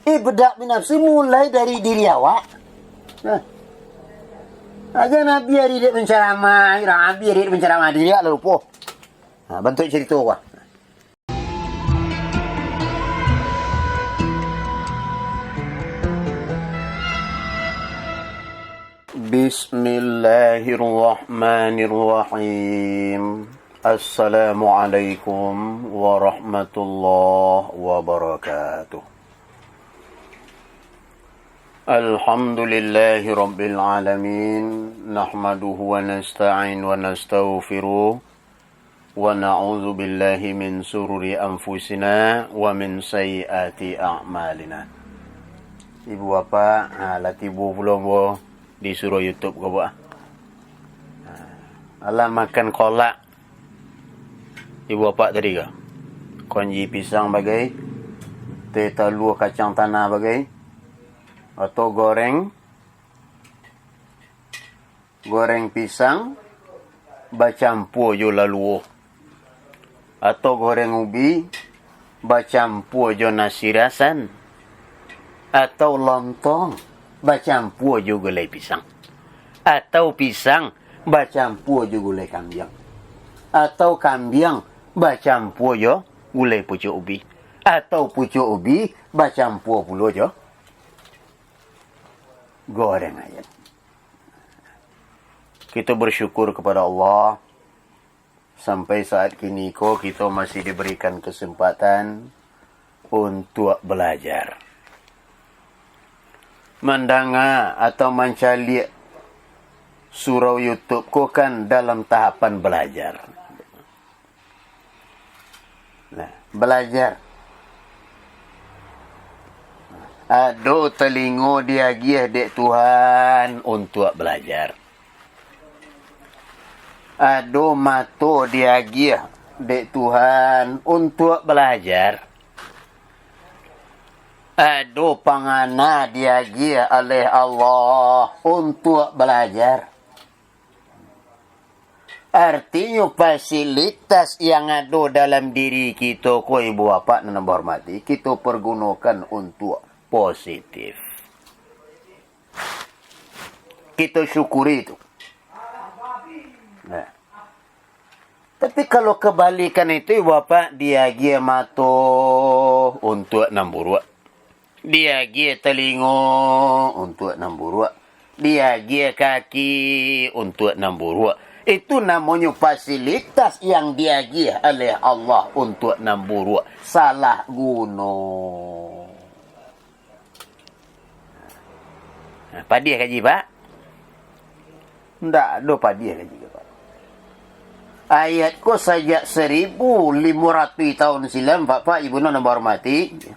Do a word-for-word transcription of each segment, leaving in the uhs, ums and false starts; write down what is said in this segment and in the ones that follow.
Ibda' binafsi mulai dari diri awak. Nah. Aja Nabi ari dek penceramah, Nabi ari dek penceramah diri awak lah lupo. Nah, bantuak carito awak. Bismillahirrahmanirrahim. Assalamualaikum warahmatullahi wabarakatuh. Alhamdulillahi rabbil alamin. Nahmaduhu wa nasta'in wa nastaghfiruh. Wa na'udzubillahi min sururi anfusina wa min sayyiati a'malina. Ibu bapak, ha, lah tibo pulo ambo di surau YouTube ko, Pak. Ha, alah makan kolak ibu bapak tadi ko. Konji pisang bagai, teh talua kacang tanah bagai, atau goreng, goreng pisang bacampua jo laluo, atau goreng ubi bacampua jo nasi rasan, atau lontong bacampua jo gulai pisang, atau pisang bacampua jo gulai kambiang, atau kambiang bacampua jo gulai pucuak ubi, atau pucuak ubi bacampua pulo jo goreng ayam. Kito bersyukur kepada Allah, sampai saat kini ko kito masih diberikan kesempatan untuk belajar. Mandanga atau mancaliak surau YouTube ko kan dalam tahapan belajar. Nah, balajar. Ado talingo diagiah dek Tuhan untuak balajar. Ado mato diagiah dek Tuhan untuak balajar. Ado pangana diagiah oleh Allah untuak balajar. Artinyo, fasilitas yang ado dalam diri kito ko, ibu bapak nan ambo hormati, kito pergunokan untuak positif. Kito syukuri tu. Nah. Tapi kalau kebalikan itu, ibu bapak, diagiah mato untuak nan buruak. Diagiah talingo untuak nan buruak, diagiah kaki untuak nan buruak. Itu namonyo fasilitas yang diagiah oleh Allah untuak nan buruak. Salah guno. Nah, padiah kaji, Pak? Ndak ado padiah kaji, Pak. Ayat ko sajak seribu limo ratuih tahun silam, Bapak Ibu nan ambo hormati.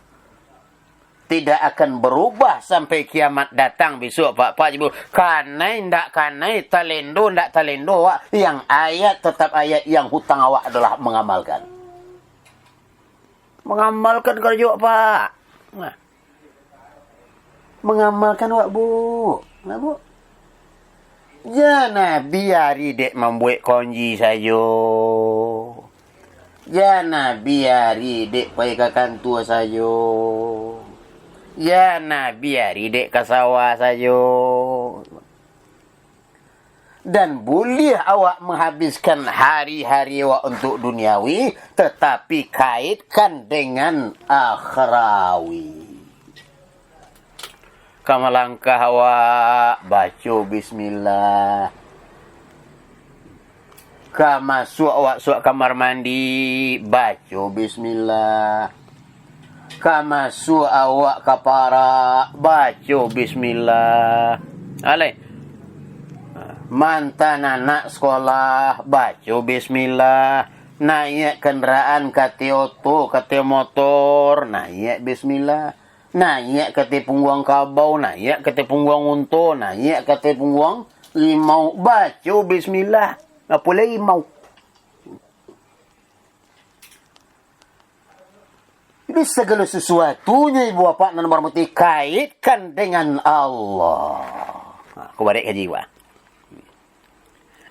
Tidak akan berubah sampai kiamat datang besok, Pak, Pak, Ibu. Kanai ndak kanai, talendo ndak talendo awak, yang ayat tetap ayat, yang hutang awak adalah mengamalkan. Mengamalkan karajo awak, Pak. Nah. Mengamalkan awak, Bu. Nah, Bu. Jan Nabi ari dek mambuek konji sajo. Jan Nabi ari dek pai ka kantua sajo. Jan Nabi ari dek ka sawah sajo. Dan buliah awak menghabiskan hari-hari awak untuk duniawi, tetapi kaitkan dengan akhrawi. Ka malangkah awak, baco bismillah. Ka masuak awak suak kamar mandi, baco bismillah. Ka masuak awak ka parak, baco bismillah. Alai. Mantan anak sekolah, baco bismillah. Naiak kandaraan, kate oto, kate motor, naiak bismillah. Naiak kate pungguang kabau, naiak kate pungguang unto, naiak kate pungguang limau, baco bismillah. Apo lai limau? Jadi, sagalo sasuatunyo, ibu bapak nan ambo hormati, kaitkan dengan Allah. Ha, ko barek kaji, Pak.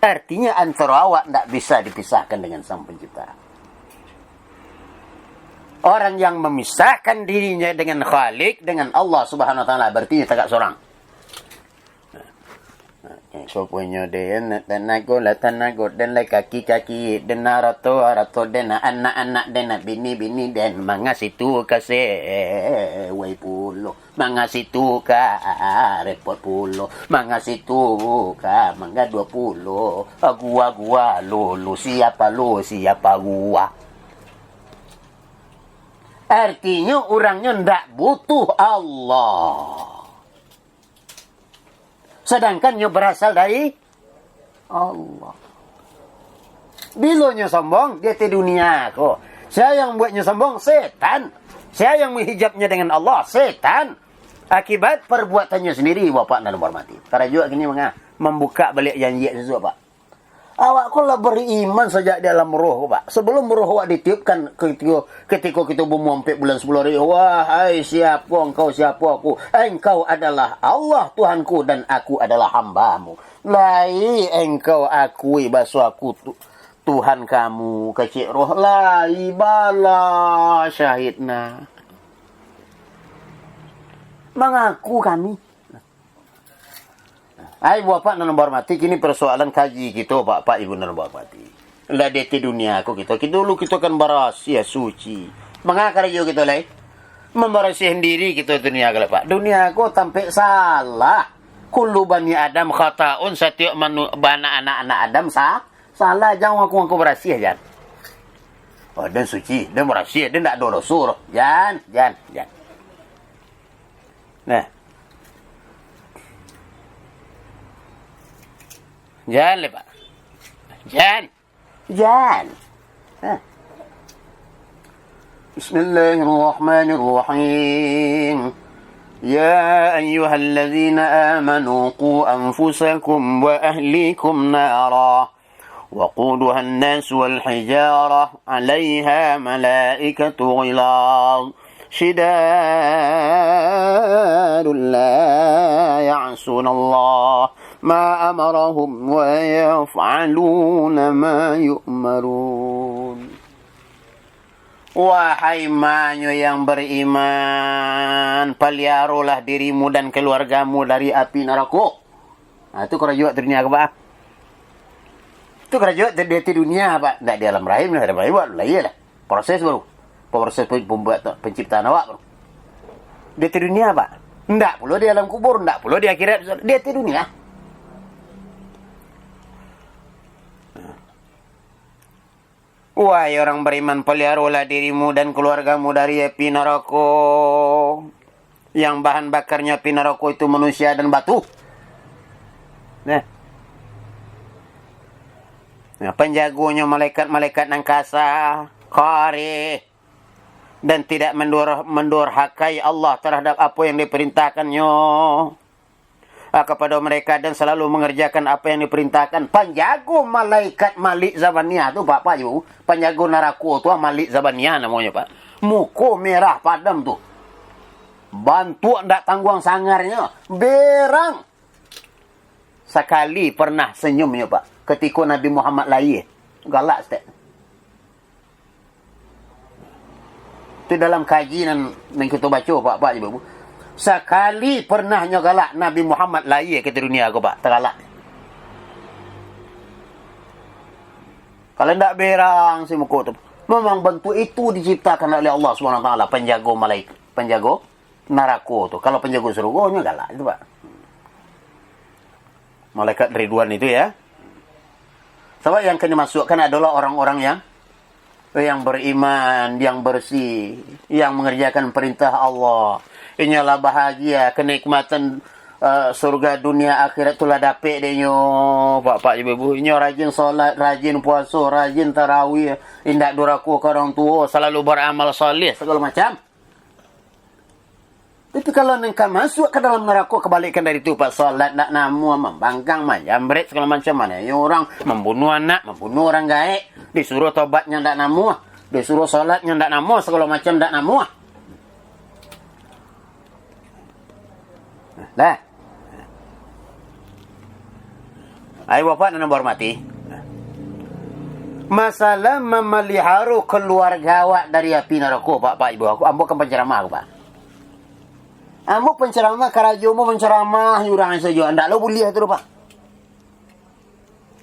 Artinya, antaro awak ndak bisa dipisahkan dengan Sang Pencipta. Orang yang memisahkan dirinya dengan Khalik, dengan Allah Subhanahu wa Taala, berarti dia tagak sorang. Soponyo den, tanago lah tanago den, lai kaki-kaki den, arato-arato den, anak-anak den, bini-bini den, mangasitu ka sewai pulo, mangasitu ka repot pulo, mangasitu ka manggaduah pulo, gua-gua lo, lo siapa lo, siapa gua. Artinyo, urangnyo ndak butuh Allah. Sadangkan nyo barasal dari Allah. Bilo nyo sombong, di ateh dunia ko. Sia yang buatnyo sombong? Setan. Sia yang menghijabnya dengan Allah? Setan. Akibat perbuatannyo sendiri, Bapak nan hormati. Karajo kini manga, mambuka baliak janji susu, Pak. Awak ko lah bariman sajak di alam roh, Pak. Sebelum roh awak ditiupkan, ketiko, ketiko kito baumua ampek bulan sapuluah hari, "Wahai siapo engkau, siapo aku? Engkau adalah Allah Tuhanku dan aku adalah hamba-Mu." Lai engkau akui baso aku tu-, Tuhan kamu, kecek roh? Lai bala syahidna. Mangaku kami. Ai, Bapak nan bahormati, kini persoalan kaji kito, Bapak Ibu nan bahormati. Lah di ateh dunia ko kito, kito dulu kito kan barasiah, suci. Manga karajo kito lai? Mambarasiahan diri kito dunia ko lai, Pak. Dunia ko tampek salah. Kullu bani Adam khataun, satiok manu-, bana anak-anak Adam sa-, salah. Jan ngaku-ngaku barasiah, jan. Oh, den suci, den barasiah, den ndak ado doso doh. Jan, jan, jan. Nah. Jan lai, Pak. Jan. Jan. Nah. Bismillahirrahmanirrahim. Ya ayyuhalladzina amanu qu anfusakum wa ahlikum nara. وقودها الناس والحجارة عليها ملائكة غلاظ شداد لا يعصون الله ما أمرهم ويفعلون ما يؤمرون. Wahai manyo yang beriman, paliarolah dirimu dan keluargamu dari api narako. Nah, tu karajo awak tu dunia ko, Pak. Tu karajo awak tu di ateh dunia, Pak. Ndak di alam rahim lah, alam rahim awak lahia lah. Proses baru. Proses pe-, pembuat, penciptaan awak baru. Di ateh dunia, Pak. Ndak pulo di alam kubur, ndak pulo di akhirat, di ateh dunia. Wahai orang beriman, paliarolah dirimu dan keluargamu dari api narako, yang bahan bakarnya api narako itu manusia dan batu. Nah. Nah, panjagonyo malaikat-malaikat nan kasa, kareh, dan tidak mendor-, mendorhakai Allah terhadap apa yang diperintahkannya. Ah, kepada mereka dan selalu mengerjakan apa yang diperintahkan. Panjago malaikat Malik Zabaniah tu, Pak, Pak, Ibu. Panjago narako tu, ah, Malik Zabaniah namonyo, Pak. Muko merah padam tu. Bantuak ndak tangguang sangarnyo. Berang. Sakali pernah senyumnyo, Pak. Ketiko Nabi Muhammad lahia. Galak saketek. Tu dalam kaji nan, nan kito baco, Pak, Pak, Ibu. Sakali pernah nyo galak Nabi Muhammad lahia ka dunia ko, Pak, tagalak. Kalau ndak berang si muko tu. Memang bentuk itu diciptakan oleh Allah Subhanahu Wa Taala, penjago malaik-, penjago narako tu. Kalau penjago surugo nyo galak itu, Pak. Malaikat Ridwan itu, ya. Sabab yang ka dimasukkan adalah orang-orang yang, yang beriman, yang bersih, yang mengerjakan perintah Allah. Inyolah bahagia, kenikmatan, eh, surga dunia akhirat tu lah dapek dek inyo, Bapak Ibu. Inyo rajin solat, rajin puaso, rajin tarawih, indak durako ka orang tuo, selalu beramal saleh, segalo macam. Tapi kalau nan ka masuak ka dalam narako, kebalikan dari tu, Pak. Solat ndak namuah, mambangkang, manjambret, segalo macam, maniayo urang, mambunuah anak, mambunuah urang gaek, disuruah tobatnyo ndak namuah, disuruah solatnyo ndak namuah, segalo macam ndak namuah. Dah. Ai Bapak nan bahormati. Masalah mamaliharo kaluarga awak dari api narako, Pak, Pak, Ibu, aku, ambo kan pancaramah, aku, Pak. Ambo pancaramah, karajo ambo pancaramah, urang sajo, ndak lo buliah tu, Pak.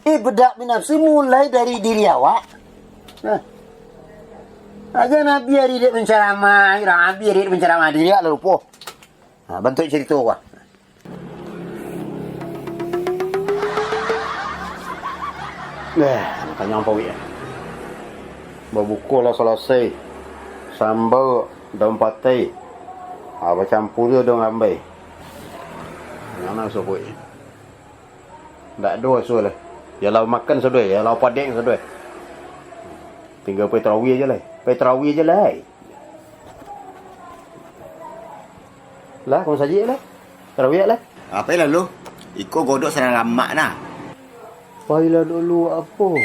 Eh, bedak binafsi mulai dari diri awak. Nah. Aja Nabi ari dek pancaramah, urang Nabi ari dek pancaramah, diri awak lah lupo. Nah, bantuak carito, Pak. Nah, makanya ampau ya. Babuko lah salasai. Samba, daun patai. Ah, bacampur jo daun rambai. Mano sabuik? Ndak ado asuah lah. Yo lah makan sadoi, yo lah padek sadoi. Tingga pai tarawih aja lah. Pai tarawih aja lah. Lah, kamu saji lah. Tarawih lah. Apo lalu? Iko godok sadang lamak nah. Pailah dulu apo?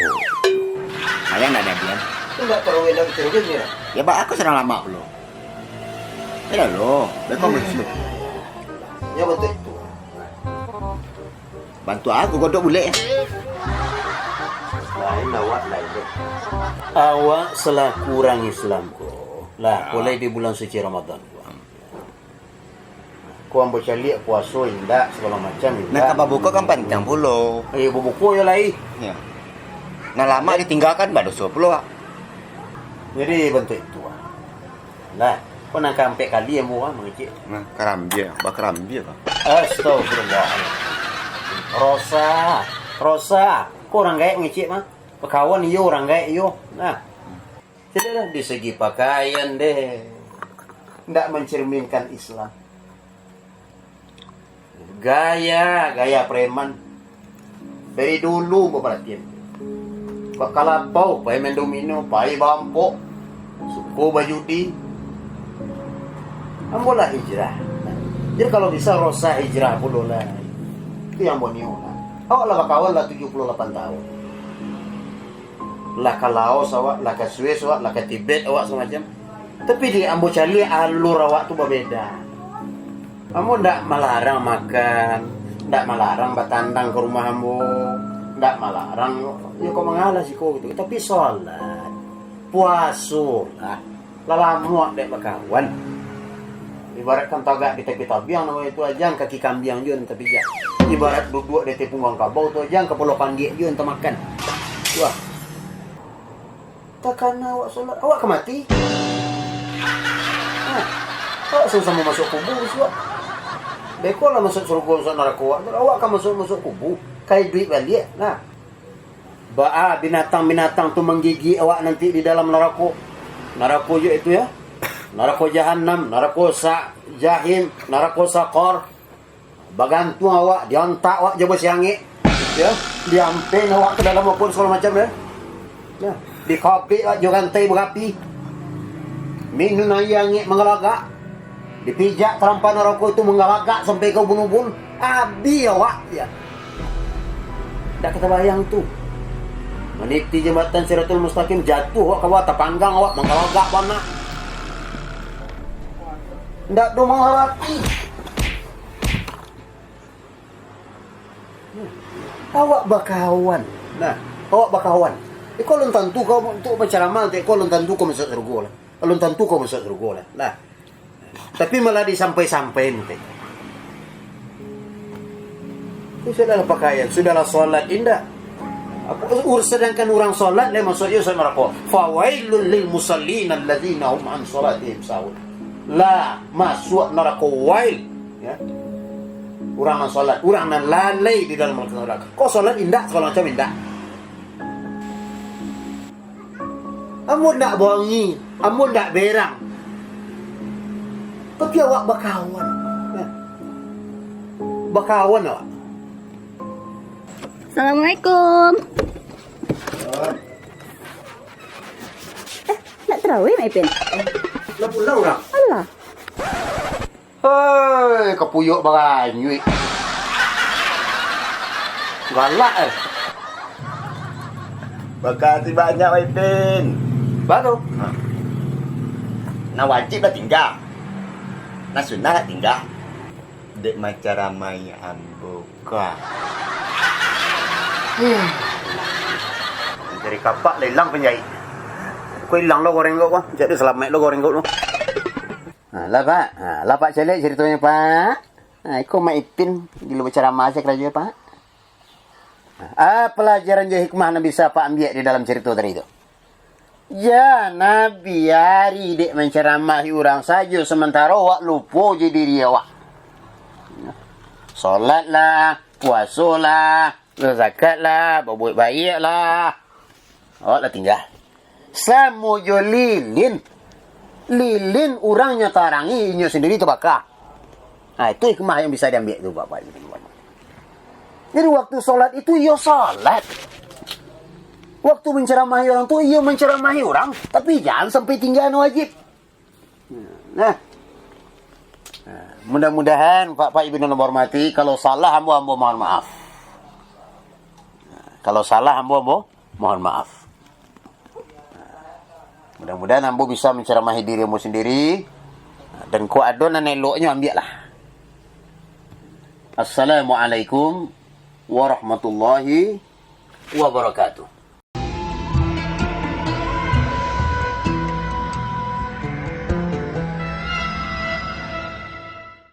Sayang ndak ada diam. Indak tarawih lagi tarawih ni lah. Ya, bak aku sadang lamak pulo. Pailah lo, bekok hmm. Muslim. Ya, betul itu. Bantu aku godok bulek. Lain awak, lain deh. Awak selaku urang Islam ko, lah, mulai di bulan suci Ramadan ko. Ko ambo caliak puaso indak, sagalo macam indak. Nah, ka babuko kan pantiang pulo. Eh, babuko yo lai. Ya. Nah, lamak ditinggakan, badoso pulo, Pak. Jadi, bantuak itu, ah. Lah, ko nan kaampek kali ambo, ah, mangecek. Nah, karambia, bakarambia, Pak. Astagfirullah. Rosa, Rosa, ko urang gaek mangecek mah. Bakawan iyo, urang gaek iyo. Nah. Sudahlah, di segi pakaian deh, ndak mancerminkan Islam. Gaya, gaya preman. Dari dulu baparatian. Bakalapau, pai main domino, pai barampok, suko bajudi. Ambo lah hijrah. Jadi kalau bisa Rosa hijrah pulo lah. Itu yang ambo nio lah. Awak lah bakawan lah tujuh puluh lapan tahun. Lah ka Laos awak, lah ka Swiss awak, lah ka Tibet awak samacam. Tapi di ambo caliak alur awak tu babeda. Ambo ndak malarang makan, ndak malarang batandang ka rumah ambo, ndak malarang, yo kok mangalah siko gitu. Tapi salat, puaso lah. Lah lamo dek bakawan. Ibaratkan tagak di tapi tabiang namo itu, aja kaki kambiang juo nan tapijak. Ibarat duduak di ateh pungguang kabau tu, aja kapalo pandiak juo nan tamakan. Wah. Takana awak solat, awak ka mati. Nah, awak samo-samo masuak kubua, suak. Beko lah masuak sarugo, masuak narako, awak, awak ka masuak-masuak kubua, ka iduik baliak. Nah. Baa binatang-binatang tu manggigik awak nanti di dalam narako. Narako jo itu, ya. Narako Jahanam, narako Sa-, Jahim, narako Sakor. Bagantuang awak, diantak awak jo basi angek. Ya, diampeng awak ka dalam apo sagalo macam, ya. Ya, dikabek awak jo rantai barapi. Minun aia angek manggalagak. Dipijak tarampa narako itu manggalagak sampai ka ubun-ubun, abih awak, ya. Ndak ka tabayang tu. Maniti jambatan Siratul Mustaqim, jatuah awak ka bawah, tapanggang awak, manggalagak bana. Ndak do mangarati. Awak bakawan. Nah, awak bakawan. Iko alun tantu kau untuak bacaramah, iko alun tantu kau masuak sarugo lah. Alun tantu kau masuak sarugo lah. Nah. Tapi malah disampai-sampai nanti. Itu sudahlah pakaian, sudahlah salat, indak. Apa, ur-, sedangkan urang salat, lah masuak iyo salat narako. Fawailul lil musallin alladzina hum an salatihim sahun. Lah masuak narako wail, ya. Urang nan salat, urang nan lalai di dalam melaksanakan. Kok salat indak, sagalo macam indak. Ambo ndak bongi, ambo ndak berang. Tapi awak bakawan. Nah. Bakawan awak. Assalamualaikum. Eh, nak tarawih, Mak Ipin? Lah pulang urang. Alah. Hei, kapuyuak baranyuik. Galak, eh. Makasih banyak, Mak Ipin. Baru. Ha. Nah, wajib lah tingga. Nah, sunnah lah tingga. Dek macaramai ambo ka. Hmm. Dari kapak lah ilang panjaik. Kok ilang lo goreng kau, wah. Jadi salamaik lo goreng kau lo. Ha, lah, Pak. Ha, lah, Pak, caliak caritonyo, Pak. Ha, iko Mak Ipin gilo bacaramah se karajo, Pak. Ha, palajaran jo hikmah nan bisa Apak ambiak di dalam carito tadi tu? Jan biari dek mancaramahi urang sajo, samantaro awak lupo jo diri awak. Solat lah, puaso lah, zakat lah, babuek baiak lah. Awak lah tingga. Samo jo lilin. Lilin urang nyo tarangi, inyo sandiri tabaka. Nah, itu hikmah yang bisa diambiak tu, Bapak Ibu. Jadi, waktu solat itu, iyo solat. Waktu mancaramahi urang tu, iyo mancaramahi urang. Tapi, jan sampai tingga nan wajib. Nah. Nah, mudah-mudahan, Bapak Ibu nan ambo hormati, kalau salah ambo, ambo mohon maaf. Nah, kalau salah ambo, ambo mohon maaf. Mudah-mudahan ambo bisa mancaramahi diri ambo sandiri, dan kok ado nan eloknyo, ambiaklah. Assalamualaikum warahmatullahi wabarakatuh.